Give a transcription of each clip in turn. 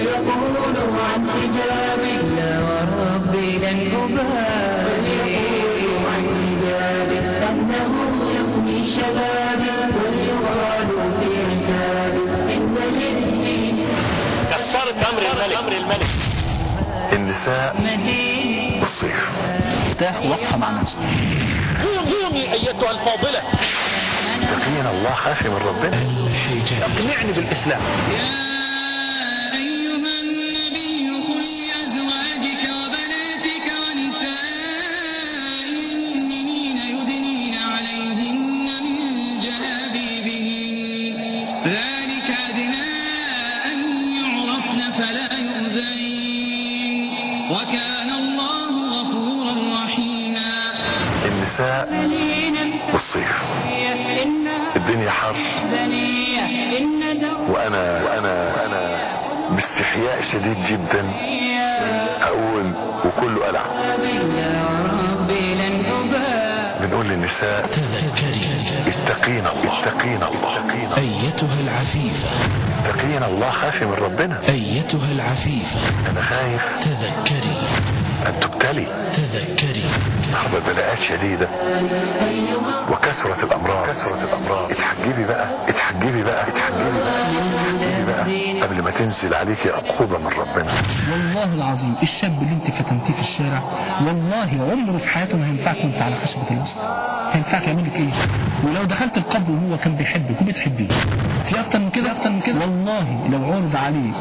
فليقولوا عن حجابي لا وربي لن أبالي، فليقولوا عن حجابي أنه يفني شبابي، وليغالوا في عتابي إن للدين. كسرت امر الملك. النساء والصيف. وقفة مع نفسك. قومي ايتها الفاضله. اتقين الله، خافي من ربنا. الحجاب. اقنعني بالإسلام. يا أيها النبي قل لأزواجك وبناتك ونساء المؤمنين يدنين عليهن من جلابيبهن، ذلك أدنى أن يعرفن فلا يؤذين، وكان الله غفورا رحيما. النساء والصيف. الدنيا حر، وانا باستحياء شديد جدا اقول وكله قلع. بنقول للنساء: تذكري. اتقين الله، اتقين الله، اتقين الله. أيتها العفيفة. اتقين الله، خافي من ربنا. أيتها العفيفة. انا خايف. تذكري. ان تبتلي. تذكري. النهارده بلاءات شديده وكثرة الامراض، كثرة الامراض. اتحجبي بقى، اتحجبي بقى، اتحجبي بقى، اتحجبي بقى قبل ما تنزل عليكي عقوبه من ربنا. والله العظيم الشاب اللي انت فتنتيه في الشارع، والله عمره في حياته ما هينفعك وانت على خشبة الوسط. هينفعك يعمل لك ايه؟ ولو دخلت القبر وهو كان بيحبك وبتحبيه، في اكتر من كده؟ اكتر من كده؟ والله لو عرض عليه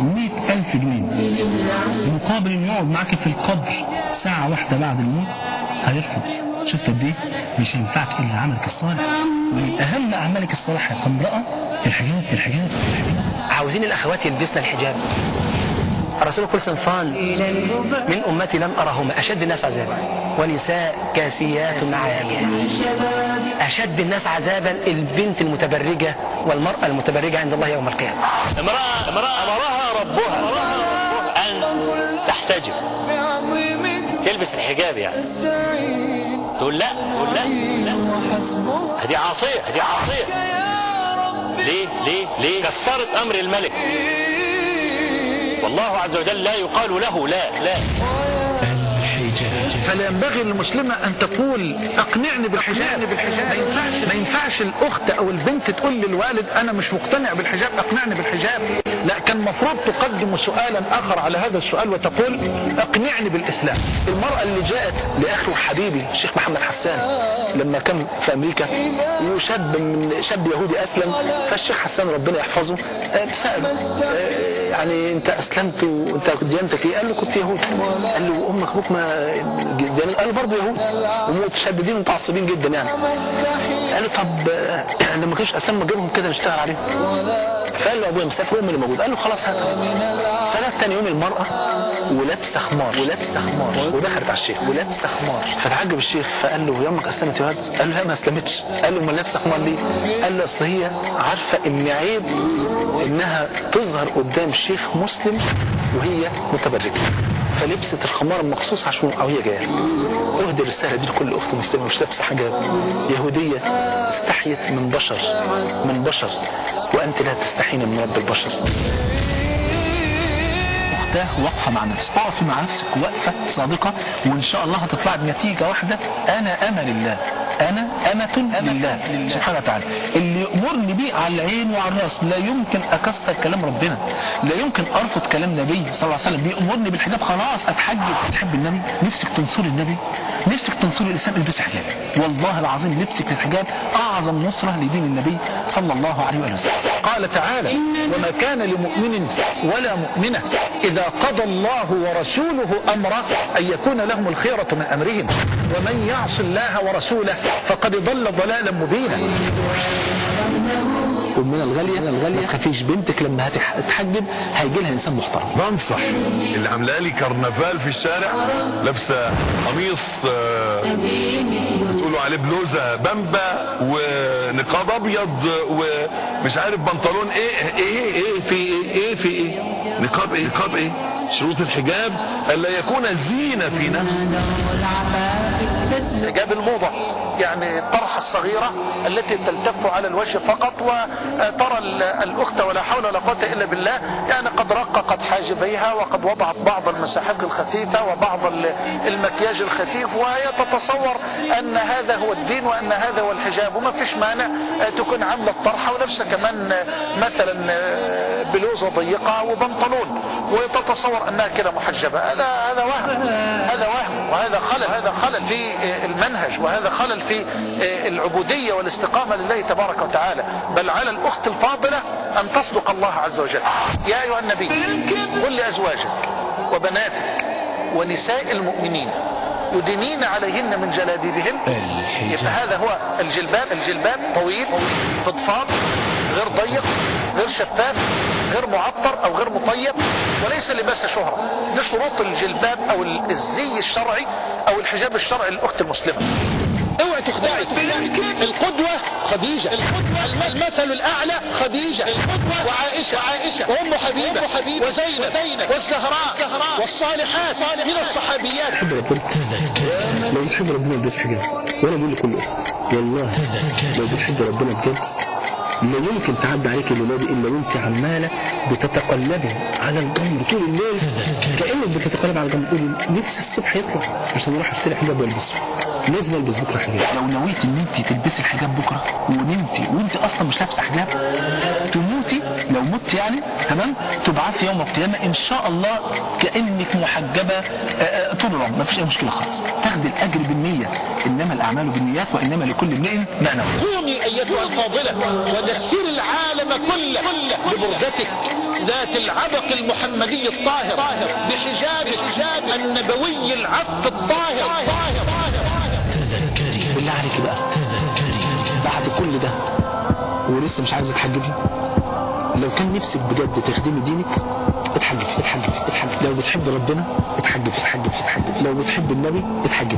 100,000 جنيه مقابل انه يقعد معاك في القبر ساعة واحدة بعد الموت هيرفض. شفت قد ايه؟ مش هينفعك الا عملك الصالح، ومن اهم اعمالك الصالحة كامرأة الحجاب، الحجاب، الحجاب. عاوزين الأخوات يلبسن الحجاب. الرسول يقول: صنفان من أمتي لم أرهما أشد الناس عذابا، ونساء كاسيات عاريات. أشد الناس عذابا البنت المتبرجة والمرأة المتبرجة عند الله يوم القيامة. امرأة أمرها ربها أن تحتجب، تلبس الحجاب، يعني تقول لا، تقول لا، لا، هذه عاصية، هذه عاصية. ليه ليه ليه؟ كسرت أمر الملك. والله عز وجل لا يقال له لا، لا. الحجاب. فلا ينبغي للمسلمة أن تقول أقنعني بالحجاب. ما ينفعش الأخت أو البنت تقول للوالد أنا مش مقتنع بالحجاب، أقنعني بالحجاب. لا، كان المفروض تقدم سؤالا آخر على هذا السؤال وتقول أقنعني بالإسلام. المرأة اللي جاءت لأخي وحبيبي الشيخ محمد حسان لما كان في أمريكا، وشاب من شاب يهودي أسلم، فالشيخ حسان ربنا يحفظه سأله يعني أنت أسلمت وأنت ديانتك إيه؟ قال له كنت يهودي. قال له أمك أبوك ما ديانتك؟ قال له برضه يهود، ومتشددين ومتعصبين جدا يعني. قال له طب لما كانش أسلم ما تجيبهم كده نشتغل عليهم. فقال له أبويا مسافر وأمي اللي موجود. قال له خلاص هات. فجت تاني يوم المرأة ولابسه خمار، ولابسه خمار، ودخلت على الشيخ ولابسه خمار. فتعجب الشيخ فقال له يا امك اسلمت يا واد؟ قال له لا ما اسلمتش. قال له امال لابسه خمار ليه؟ قال له اصل هي عارفه ان عيب انها تظهر قدام شيخ مسلم وهي متبرجه، فلبست الخمار مخصوص عشان او هي جايه. اهدي الرساله دي لكل اخت مسلمه مش لابسه حجاب، يهوديه استحيت من بشر، من بشر، وانت لا تستحين من رب البشر. اختاه واقفه مع نفسك، اقفي مع نفسك وقفه صادقه، وان شاء الله هتطلع بنتيجه واحده: انا امل الله، انا امة لله سبحانه وتعالى. اللي يامرني بيه على العين وعلى الراس، لا يمكن اكسر كلام ربنا، لا يمكن ارفض كلام نبي صلى الله عليه وسلم. بيامرني بالحجاب خلاص اتحجب. تحب النبي؟ نفسك تنصري النبي؟ نفسك تنصري الاسلام؟ البسي حجاب. والله العظيم لبسك للحجاب اعظم نصره لدين النبي صلى الله عليه وآله وسلم. قال تعالى: وما كان لمؤمن ولا مؤمنة إذا قضى الله ورسوله أمرا أن يكون لهم الخيرة من أمرهم، ومن يعص الله ورسوله فقد ضل ضلالا مبينا. امنا الغاليه، الغاليه، ما تخافيش، بنتك لما هتحجب هيجي لها انسان محترم. بنصح اللي عامله لي كرنفال في الشارع، لابسه قميص بتقولوا عليه بلوزه بامبا ونقاب ابيض ومش عارف بنطلون ايه ايه ايه في ايه ايه في ايه، نقاب ايه، نقاب ايه. شروط الحجاب الا يكون زينه في نفسه. العفاف. حجاب الموضة، يعني الطرحة الصغيرة التي تلتف على الوجه فقط، وترى الأخت ولا حول ولا قوة إلا بالله يعني قد رققت حاجبيها وقد وضعت بعض المساحيق الخفيفة وبعض المكياج الخفيف، وهي تتصور أن هذا هو الدين وأن هذا هو الحجاب، وما فيش مانع تكون عاملة الطرحة ولابسة كمان مثلا بلوزة ضيقة وبنطلون وتتصور أنها كده محجبة. هذا وهم، هذا وهم، وهذا خلل، هذا خلل في المنهج، وهذا خلل في العبودية والاستقامة لله تبارك وتعالى. بل على الأخت الفاضلة أن تصدق الله عز وجل. يا أيها النبي قل لأزواجك وبناتك ونساء المؤمنين يدنين عليهن من جلابيبهن. يبقى هذا هو الجلباب، الجلباب طويل فضفاض غير ضيق غير شفاف غير معطر او غير مطيب، وليس لباس شهرة. دي شروط الجلباب او الزي الشرعي او الحجاب الشرعي للاخت المسلمة. اوعي تخدعي. القدوة خديجة، المثل الأعلى خديجة، وعائشة وأم حبيبة وزينب والزهراء والصالحات من الصحابيات. تحب ربنا، لو بتحب ربنا البس حجاب. وانا بقول لكل اخت والله لو بتحب ربنا بجد لا يمكن تعدي عليك الليلة دي الا وانت عماله بتتقلبي على الجمر طول الليل، كانك بتتقلب على الجمر. قولي نفسي الصبح يطلع عشان اروح اشتري حجاب والبسه، لازم البس بكره حجاب. لو نويت ان انت تلبسي الحجاب بكره ونمتي وانت اصلا مش لابسه حجاب، تموتي لو مت يعني تمام، تبعثي يوم القيامة ان شاء الله كانك محجبة طول العمر، ما فيش اي مشكلة خالص. تاخدي الاجر بالنية، انما الاعمال بالنيات وانما لكل امرئ ما نوى. قومي ايتها الفاضلة ودثري العالم كله ببردتك ذات العبق المحمدي الطاهر، بحجابك النبوي العف الطاهر. تذكري بالله عليك بقى، تذكري بعد كل ده ولسه مش عايزه تحجبي؟ لو كان نفسك بجد تخدمي دينك اتحجبي اتحجبي اتحجبي. لو بتحب ربنا اتحجبي اتحجبي اتحجبي. لو بتحب النبي اتحجبي.